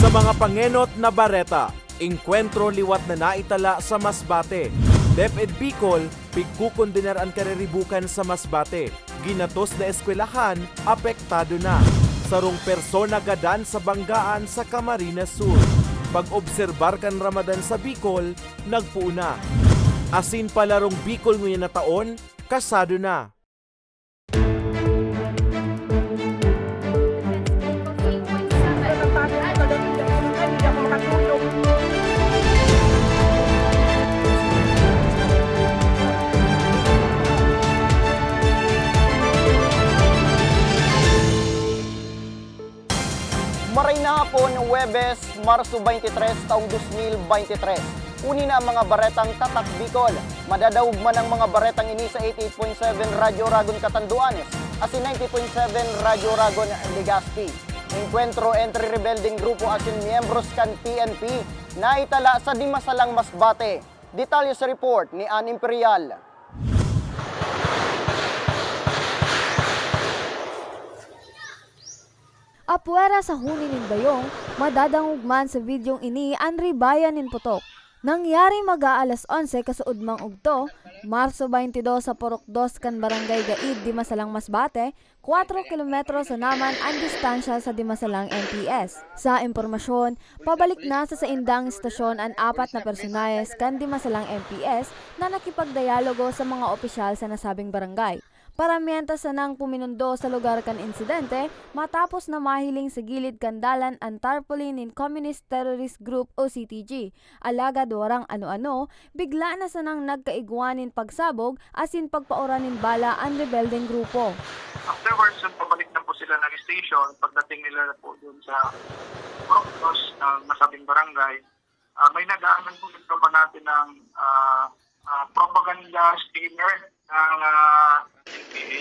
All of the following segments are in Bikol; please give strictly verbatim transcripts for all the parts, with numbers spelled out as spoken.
Sa mga pangenot na bareta, engkwentro liwat na naitala sa Masbate. DepEd Bicol, pigkukondenar an kariribukan sa Masbate. Ginatos na eskwelahan, apektado na. Sarong persona gadan sa banggaan sa Camarines Sur. Pag-obserbar kan Ramadan sa Bicol, nagpoon na. Asin palarong Bicol ngunyan na taon, kasado na. Maray na hapon, Huwebes, Marso twenty-three, taong dos mil bente tres. Uni na ang mga baretang Tatak Bicol. Madadangog man ang mga baretang ini sa eighty-eight point seven Radyo Oragon Catanduanes asin ninety point seven Radyo Oragon Legazpi. Engkwentro entre rebeldeng grupo asin miyembros kan P N P naitala sa Dimasalang, Masbate. Detalye sa report ni Ann Imperial. Apwera sa huni nin dayong, madadangog man sa videong ini an ribayan nin putok. Nangyari mag-aalas onse kasuodmang udto, Marso twenty-two, sa Purok Dos kan Barangay Gaid, Dimasalang, Masbate, kwatro kilometro sana man an distansya sa Dimasalang M P S. Sa impormasyon, pabalik na sa saindang istasyon an apat na personahes kan Dimasalang M P S na nakipagdialogo sa mga opisyal sa nasabing barangay. Paramyenta sanang puminundo sa lugar kan insidente matapos na mahiling sa gilid kan dalan an tarpaulin nin Communist Terrorist Group o C T G. Alagad warang ano-ano, bigla na sanang nagkaigwa nin pagsabog asin pagpaura nin bala an rebeldeng grupo. Afterwards, nagpabalik na po sila ng station. Pagdating nila na po dun sa Purok Dos ng nasabing barangay, ah, may nadaanan po yung tropa natin ng, ah, ah, propaganda steamer ng, ah, N P A.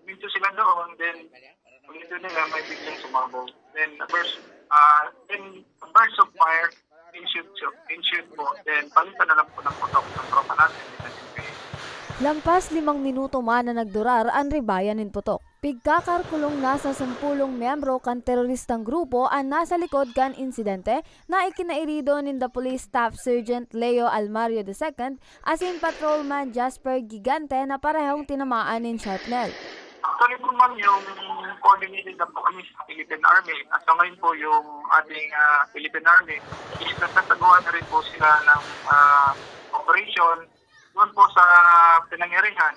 Minsan sila doon, then pagdating nila, may biglang sumabog. Then, a burst, ah, then, a burst of fire ensued, ensued po. Then, palitan na lang po ng putok ng tropa natin, ng N P A. Lampas limang minuto man na nagdurar an ribayan nin putok. Pigkakalkulong nasa sampolong miyembro kan teroristang grupo an nasa likod kan insidente na ikinairido ninda Police Staff Sergeant Leo Almario the second asin Patrolman Jasper Gigante na parehong tinamaan nin shrapnel. Actually po, ma'am, yung coordinated na po kami sa Philippine Army. At sa ngayon po, yung ating, ah, Philippine Army is nagsasagawa na rin po sila ng, ah, operation doon po sa pinangyarihan.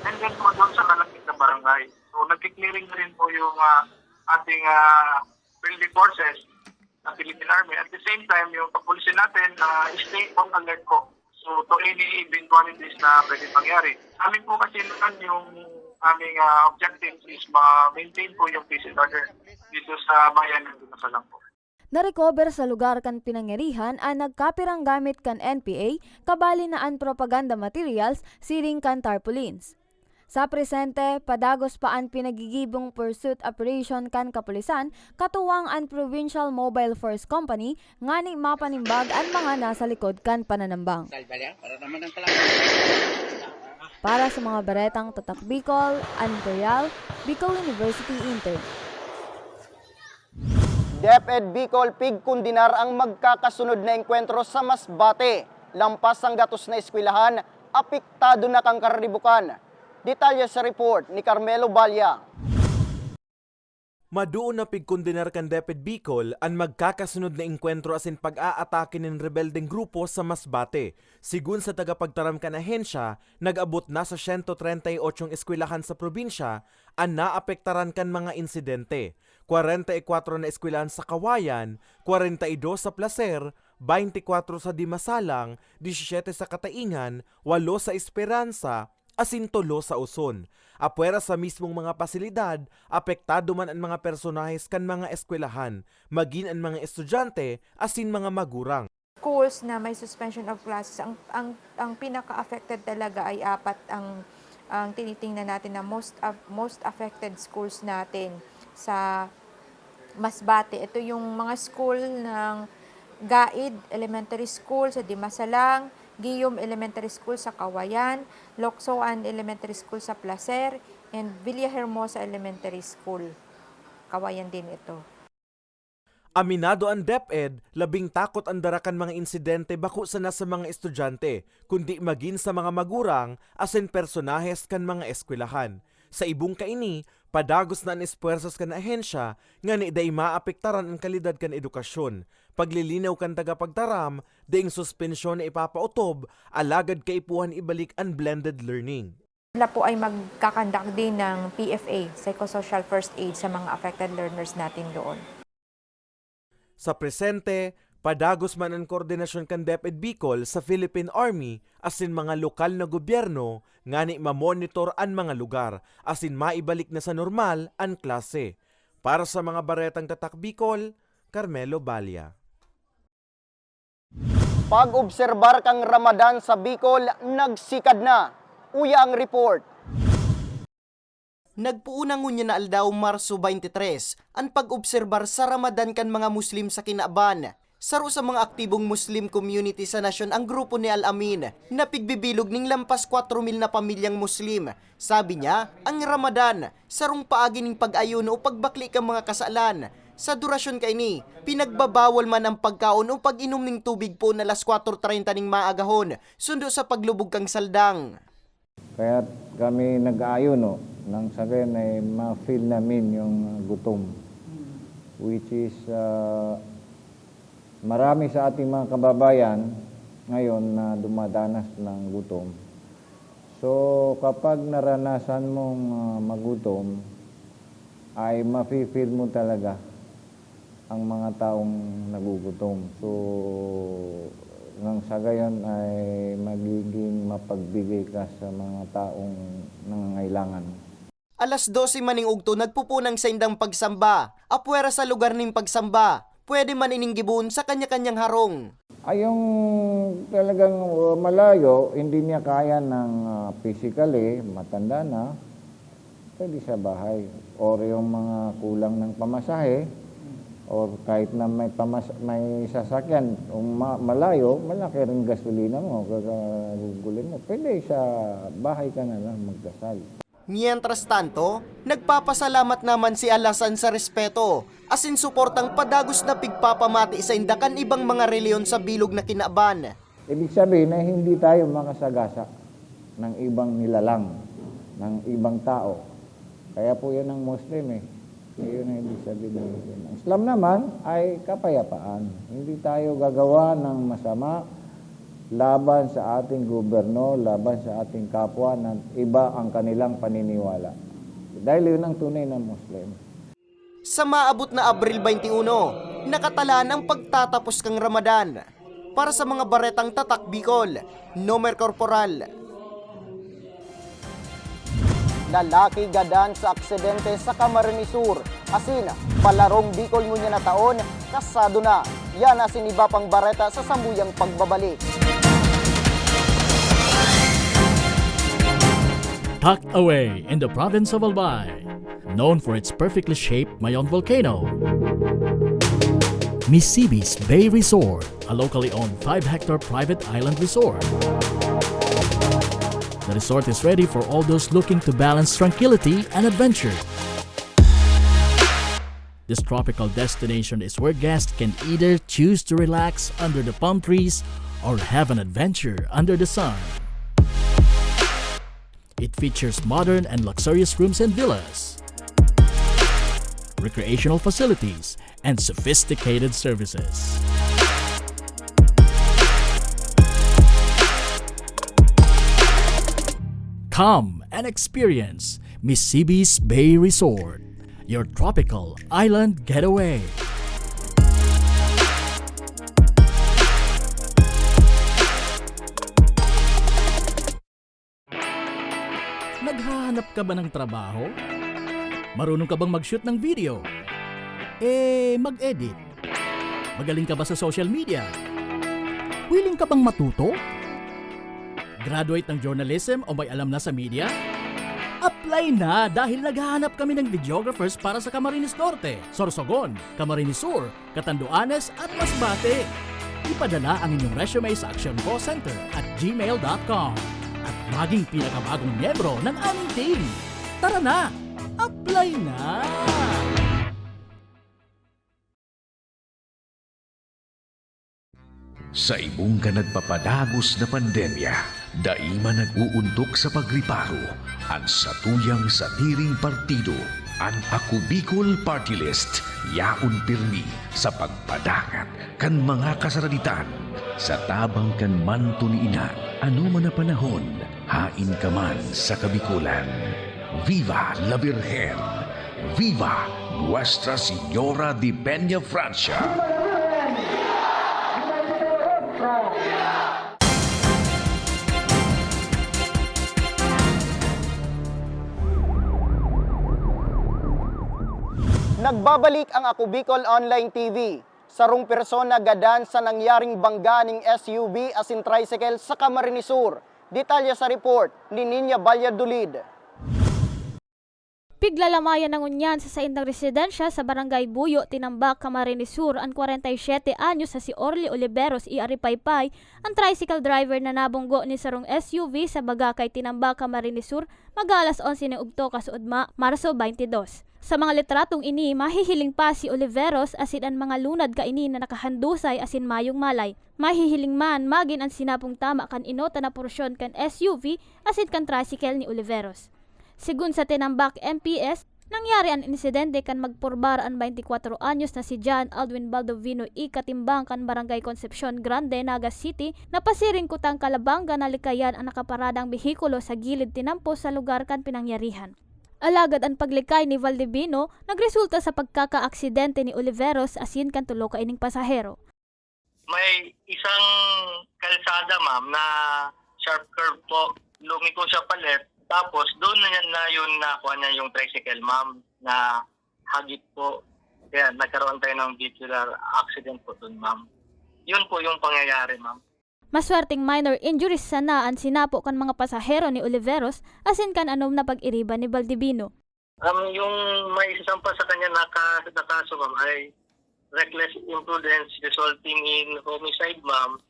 And then po doon sa kalapit na barangay. So, nagki-clearing na rin po yung, ah, ating, ah, field forces ng Philippine Army. At the same time, yung kapulisan natin, ah, stay on alert po. So, to any eventualities na pwede mangyari. Amin po kasi naman yung aming, ah, objective is ma-maintain po yung peace and order dito sa bayan ng Dimasalang po. Narecover sa lugar kan pinangyarihan an nagkapirang gamit kan N P A, kabali na an propaganda materials siring kan tarpaulins. Sa presente, padagos pa an pinagigibong pursuit operation kan kapulisan, katuwang an Provincial Mobile Force Company, ngani mapanimbag an mga nasa likod kan pananambang. Para sa mga baretang Tatak Bicol, Ann Imperial, Bicol University Intern. DepEd Bicol pigkondenar ang magkakasunod na engkwentro sa Masbate. Lampas ang gatos na eskwelahan, apektado na kan kariribukan. Detalye sa report ni Carmelo Balla. Maduon na pigkondenar kan DepEd Bicol an magkakasunod na engkwentro asin pag-aatake nin rebeldeng grupo sa Masbate. Sigon sa tagapagtaram kan ahensya, nag-abot na sa siyento trenta y ocho eskwelahan sa probinsya an naapektaran kan mga insidente. Kwarenta y kwatro na eskwelahan sa Kawayan, kwarenta y dos sa Placer, baynte kwatro sa Dimasalang, disisiyete sa Kataingan, walo sa Esperanza, asin tolo sa Oson. Apwera sa mismong mga pasilidad, apektado man an mga personahes kan mga eskwelahan, magin an mga estudyante asin mga magurang. Schools na may suspension of classes, ang, ang, ang pinaka-affected talaga ay apat ang, ang tinitingnan natin na most af-, most affected schools natin sa Masbate. Ito yung mga school ng Gaid Elementary School sa Dimasalang, Guillaume Elementary School sa Kawayan, Locsoan Elementary School sa Placer, and Villahermosa Elementary School. Kawayan din ito. Aminado an DepEd, labing takot an dara kan mga insidente bako sana sa mga estudyante, kundi magin sa mga magurang asin personahes kan mga eskwelahan. Sa ibong kaini, padagos na an espuwersos kan ahensya ngani dai maapektaran an kalidad kan edukasyon. Paglilinaw kan tagapagtaram, daing suspensyon na ipapaotob, alagad kaipuhan ibalik an blended learning. Sila po ay magkakandak din ng P F A, Psychosocial First Aid, sa mga affected learners natin doon. Sa presente, padagos man an koordinasyon kan DepEd Bicol sa Philippine Army asin mga lokal na gobyerno ngani mamonitor an mga lugar asin maibalik na sa normal an klase. Para sa mga baretang Tatak Bicol, Carmelo Balia. Pag-obserbar kan Ramadan sa Bicol nagsikad na. Uya ang report. Nagpoon na ngunyan na aldaw, Marso twenty-three, an pag-obserbar sa Ramadan kan mga Muslim sa Kinaban. Saro sa mga aktibong Muslim community sa nasyon ang grupo ni Al-Amin, na pigbibilog ning lampas kwatro mil na pamilyang Muslim. Sabi niya, ang Ramadan, sarong paagi nin pag-ayuno o pagbakle kan mga kasalan. Sa durasyon kaini, pinagbabawal man ang pagkaon o pag-inom nin tubig poon alas kwatro treinta nin maagahon, sundo sa paglubog kan saldang. Kaya kami nag-aayuno nang sa gayon ay ma-feel namin yung gutom. Which is, ah, marami sa ating mga kababayan ngayon na dumadanas ng gutom. So, kapag naranasan mong, ah, magutom, ay mafe-feel mo talaga ang mga taong nagugutom. So, nang sa gayon ay magiging mapagbigay ka sa mga taong nangangailangan. Alas dose man ning ugto nagpupuon ang saindang pagsamba. Apwera sa lugar nin pagsamba, pwede man ining gibohon sa kanya-kanyang harong. Ay, yung talagang, uh, malayo, hindi niya kaya ng, uh, physically, matanda na, pwede sa bahay. Or yung mga kulang ng pamasahe, or kahit na may pamas-, may sasakyan, kung ma-, malayo, malaki rin gasolina mo, gagugulin mo. Pwede sa bahay ka na lang magdasal. Mientras tanto, nagpapasalamat naman si Alasan sa respeto asin suportang padagos na pigpapamati sainda kan ibang mga reliyon sa bilog na Kinaban. Ibig sabihin na hindi tayo makasagasa ng ibang nilalang, ng ibang tao. Kaya po yan ang Muslim eh. Iyon ang ibig sabihin ng Muslim. Ang Islam naman ay kapayapaan. Hindi tayo gagawa ng masama laban sa ating gobyerno, laban sa ating kapwa na iba ang kanilang paniniwala. Dahil yun ang tunay na Muslim. Sa maabot na Abril twenty-one, nakatalaan ang pagtatapos kan Ramadan. Para sa mga baretang Tatak Bicol, Nomer Corporal. Lalaki gadan sa aksidente sa Camarines Sur, asin palarong Bicol ngunyan na taon, kasado na. Yan asin iba pang bareta sa samuyang pagbabalik. Tucked away in the province of Albay, known for its perfectly shaped Mayon volcano, Misibis Bay Resort, a locally owned five-hectare private island resort. The resort is ready for all those looking to balance tranquility and adventure. This tropical destination is where guests can either choose to relax under the palm trees or have an adventure under the sun. It features modern and luxurious rooms and villas, recreational facilities, and sophisticated services. Come and experience Misibis Bay Resort, your tropical island getaway. Naghahanap ka ba ng trabaho? Marunong ka bang mag-shoot ng video? Eh, mag-edit? Magaling ka ba sa social media? Willing ka bang matuto? Graduate ng journalism o may alam na sa media? Apply na, dahil naghahanap kami ng videographers para sa Camarines Norte, Sorsogon, Camarines Sur, Catanduanes at Masbate. Ipadala ang inyong resume sa action call center at gmail dot com at maging pinakabagong miyembro ng aming team. Tara na! Apply na! Sa ibong kan nagpapadagos na pandemya, dai man nag-uuntok sa pagriparo an satuyang sadiring partido. An Ako Bicol Party List yaon pirmi sa pagpadangat kan mga kasaraditan. Sa tabang kan manto ni Ina, anoman na panahon, haen ka man sa Kabikolan. Viva la Virgen! Viva Nuestra Señora de Peña Francia! Nagbabalik ang Ako Bicol Online T V. Sarong persona gadan sa nangyaring bangga ning S U V asin tricycle sa Camarines Sur. Detalye sa report ni Niña Valladolid. Piglalamayan na ngunyan sa saindang residensya sa Barangay Buyo, Tinambac, Camarines Sur, an kwarenta y siyete anyos na si Orly Oliveros y Aripaypay, an tricycle driver na nabunggo nin sarong S U V sa Bagacay, Tinambac, Camarines Sur, mag-aalas onse nin ugto kasuodma, Marso baynte dos. Sa mga litratong ini, mahihiling pa si Oliveros asin an mga lunad kaini na nakahandusay asin mayong malay. Mahihiling man magin an sinapong tama kan inota na porsyon kan S U V asin kan tricycle ni Oliveros. Segun sa Tinambac M P S, nangyari an insidente kan magpurbar an baynte kwatro anyos na si John Aldwin Baldovino y katimbang kan Barangay Concepcion Grande, Naga City, na pasiring kutang kalabang kan nalikayan an nakaparadang behikulo sa gilid tinampo sa lugar kan pinangyarihan. Alagad an paglikay ni Valdivino nagresulta sa pagkakaaksidente ni Oliveros asin kan tulo kaining pasahero. May isang kalsada, ma'am, na sharp curve po. Lumiko siya pa-left. Tapos doon na niya na yun nakuha niya yung tricycle, ma'am, na hagip po. Kaya nagkaroon tayo ng vehicular accident po doon, ma'am. Yun po yung pangyayari, ma'am. Maswerteng minor injuries sana an sinapo kan mga pasahero ni Oliveros asin kan anom na pag-iriba ni Baldivino. Um, yung may isasampa sa kanya na, ka, na kaso, ma'am, ay reckless imprudence resulting in homicide, ma'am,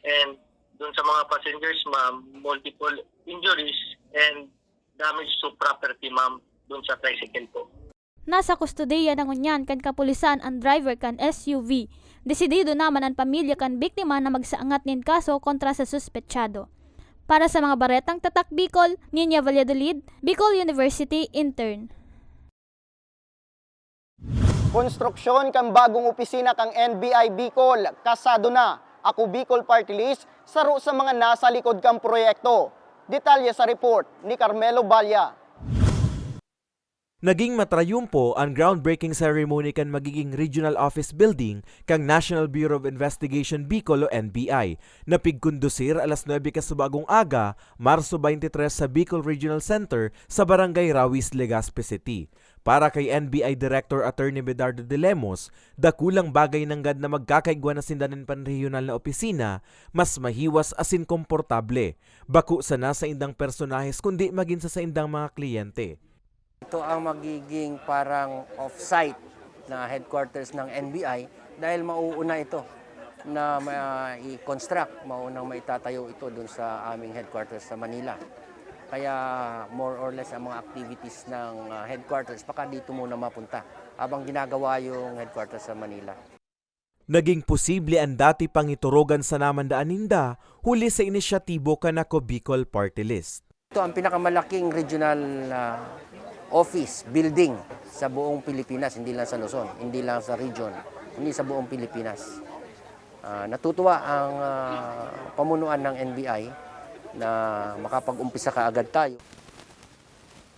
and dun sa mga passengers, ma'am, multiple injuries and damage to property, ma'am, dun sa tricycle po. Nasa kustodiya na ngunyan kan kapulisan an driver kan S U V. Desidido naman an pamilya kan biktima na magsaangat nin kaso kontra sa suspetsado. Para sa mga baretang Tatak Bicol, Niña Valladolid, Bicol University Intern. Konstruksyon kan bagong opisina kan N B I Bicol, kasado na. Ako Bicol Party List, saro sa mga nasa likod kan proyekto. Detalye sa report ni Carmelo Balla. Naging matrayumpo an groundbreaking ceremony kan magiging Regional Office Building kan National Bureau of Investigation Bicol o N B I, na pigkondusir alas nuebe kasubagong aga, Marso baynte tres, sa Bicol Regional Center sa Barangay Rawis, Legazpi City. Para kay N B I Director Attorney Medardo de Lemos, dakulang bagay nanggad na magkakaigwa na sinda nin panrehiyonal na opisina, mas mahiwas asin komportable. Bako sana saindang personahes kundi magin sa saindang mga kliyente. Ito ang magiging parang off-site na headquarters ng N B I dahil mauuna ito na ma-, i-construct, maunang maitatayo ito dun sa aming headquarters sa Manila. Kaya more or less ang mga activities ng, ah, headquarters baka dito muna mapunta habang ginagawa yung headquarters sa Manila. Naging posible an dati pangiturugan sana man daan ninda huli sa inisyatibo kan Ako Bicol Party List. Ito ang pinakamalaking regional, ah, office building sa buong Pilipinas, hindi lang sa Luzon, hindi lang sa region, kundi sa buong Pilipinas. Ah, natutuwa ang, ah, pamunuan ng N B I na makapag-umpisa kaagad tayo.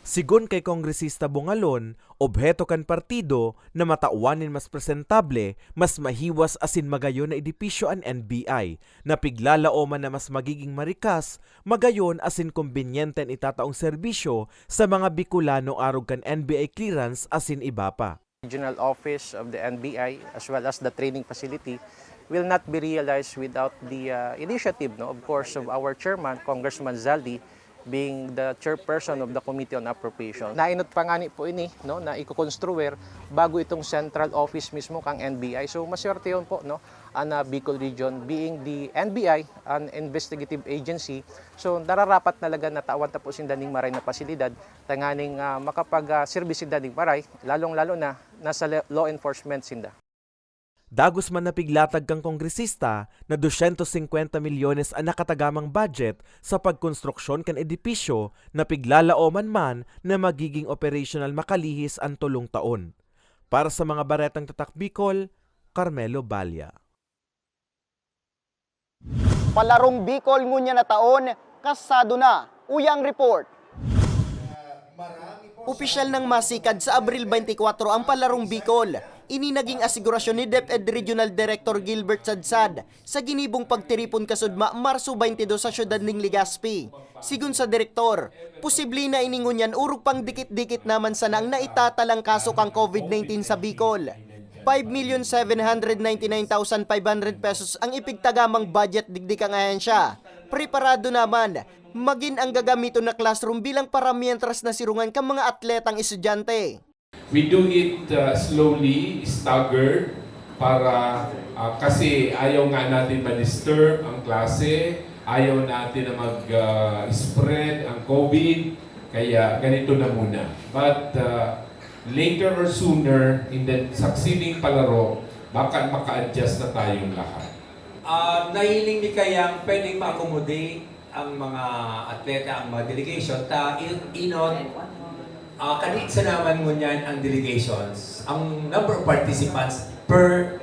Sigon kay Kongresista Bongalon, obheto kan partido na matawan nin mas presentable, mas mahiwas asin magayon na edipisyo an N B I, na piglalaoman na mas magiging marikas, magayon asin kombinyente an itataong serbisyo sa mga Bicolano arog kan N B I clearance asin iba pa. Regional office of the N B I as well as the training facility will not be realized without the, uh, initiative, no, of course, of our chairman, Congressman Zaldy, being the chairperson of the Committee on Appropriation. Nainot pa ngani po ini, no, na ikokonstruir bago itong central office mismo kang N B I. So, maswerte yun po, no, ang, uh, Bicol Region being the N B I, an investigative agency. So, nararapat talaga na tawan ta po sinda ning maray na pasilidad tanganing, ah, makapag, ah, serbis sinda ning maray, lalong-lalo na nasa le-, law enforcement sinda. Dagos man na piglatag kan kongresista na dosyentos singkwenta milyones an nakatagamang budget sa pagkonstruksyon kan edipisyo na piglalaoman man na magiging operasyonal makalihis an tolong taon. Para sa mga baretang Tatak Bicol, Carmelo Balla. Palarong Bicol ngunyan na taon, kasado na. Uya ang report. Opisyal nang masikad sa Abril twenty-four ang Palarong Bicol. Ini naging asigurasyon ni DepEd Regional Director Gilbert Sadsad sa ginibong pagtiripon kasudma Marso twenty-two sa siyudad ning Legazpi. Sigon sa direktor, posible na ini ngunyan orog pang dikit-dikit naman sana ang naitatalangkaso kan COVID nineteen sa Bicol. Five million seven hundred ninety-nine thousand five hundred pesos ang ipigtagamang budget digdi kan ahensya. Preparado naman, magin ang gagamiton na classroom bilang paramientras na sirungan kan mga atletang estudyante. We do it uh, slowly, staggered, para uh, kasi ayaw nga natin ma-disturb ang klase, ayaw natin na mag-spread ang COVID, kaya ganito na muna. But uh, later or sooner, in the succeeding palaro, baka maka-adjust na tayong lahat. Ah, nahiling mi kayang pwedeng ma-accommodate ang mga atleta, ang mga delegation, ta in- inot, ah, kadit sa naman ngunyan ang delegations, ang number of participants per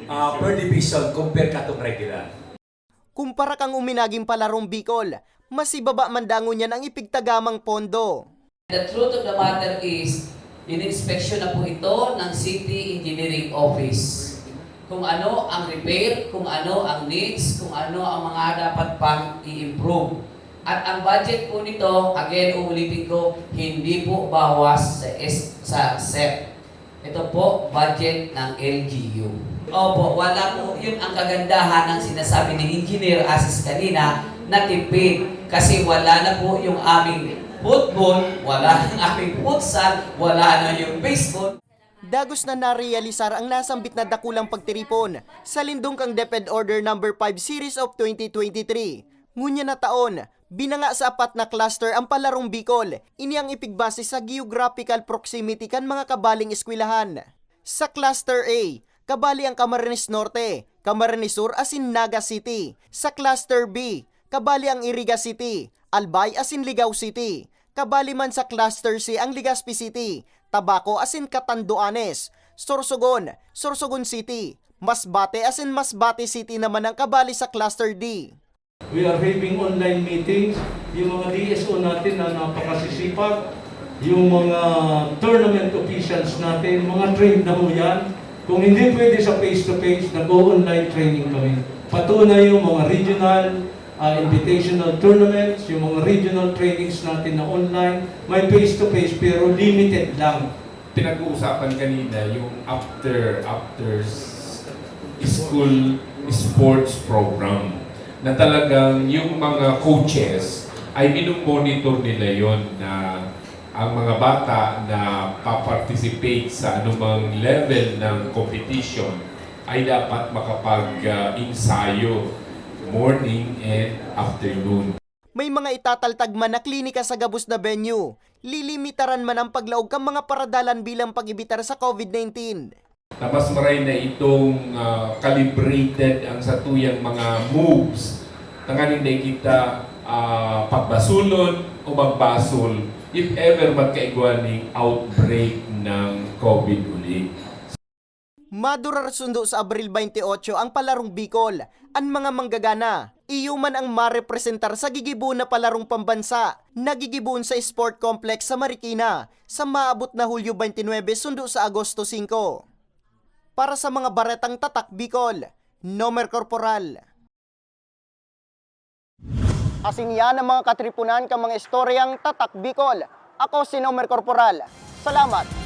ah, per division compare katong regular. Kumpara kan uminaging Palarong Bicol, mas ibaba man dangon yan ang ipigtagamang pondo. The truth of the matter is, ininspeksyon na po ito ng City Engineering Office. Kung ano ang repair, kung ano ang needs, kung ano ang mga dapat pang i-improve. At ang budget po nito, again, uulitin ko, hindi po bawas sa, S, sa SEP. Ito po, budget ng L G U. Opo, wala po yun ang kagandahan ng sinasabi ni Engineer Asis kanina na tipid. Kasi wala na po yung aming football, wala nang aming futsal, wala na yung baseball. Dagos na narealisar ang nasambit na dakulang pagtiripon sa lindong kang DepEd Order Number five Series of twenty twenty-three. Ngunyan na taon, binanga sa apat na cluster ang Palarong Bicol. Ini ang ipigbase sa geographical proximity kan mga kabaling eskwelahan. Sa Cluster A, kabali ang Camarines Norte, Camarines Sur asin Naga City. Sa Cluster B, kabali ang Iriga City, Albay asin Ligao City. Kabali man sa Cluster C ang Legazpi City, Tabaco asin Catanduanes, Sorsogon, Sorsogon City, Masbate asin Masbate City naman ang kabali sa Cluster D. We are having online meetings. Yung mga D S O natin na napakasisipag, yung mga tournament officials natin, mga trained na ho yan. Kung hindi pwede sa face-to-face, nag-o-online training kami. Patunay yung mga regional, uh, invitational tournaments, yung mga regional trainings natin na online, may face-to-face pero limited lang. Pinag-uusapan kanina yung after after school sports program na talagang yung mga coaches ay minomonitor nila yon na ang mga bata na pa-participate sa anumang level ng competition ay dapat makapag-ensayo morning and afternoon. May mga itataltag man na klinika sa gabos na venue. Lilimitaran man ang paglaog kan mga paradalan bilang pag-ebitar sa COVID nineteen. Na mas maray na itong uh, calibrated ang satuyang mga moves. Tanganing dai kita uh, pagbasulon o magbasol if ever magkaigwa ning outbreak ng COVID uli. Madurar sundo sa Abril twenty-eight ang Palarong Bicol, an mga manggagana. Iyo man ang marepresentar sa gigiboon na palarong pambansa na gigiboon sa Sport Complex sa Marikina sa maabot na Hulyo twenty-nine sundo sa Agosto singko. Para sa mga baretang Tatak Bicol, Nomer Corporal. Asin yan ang mga katripunan kan mga istoryang Tatak Bicol. Ako si Nomer Corporal. Salamat!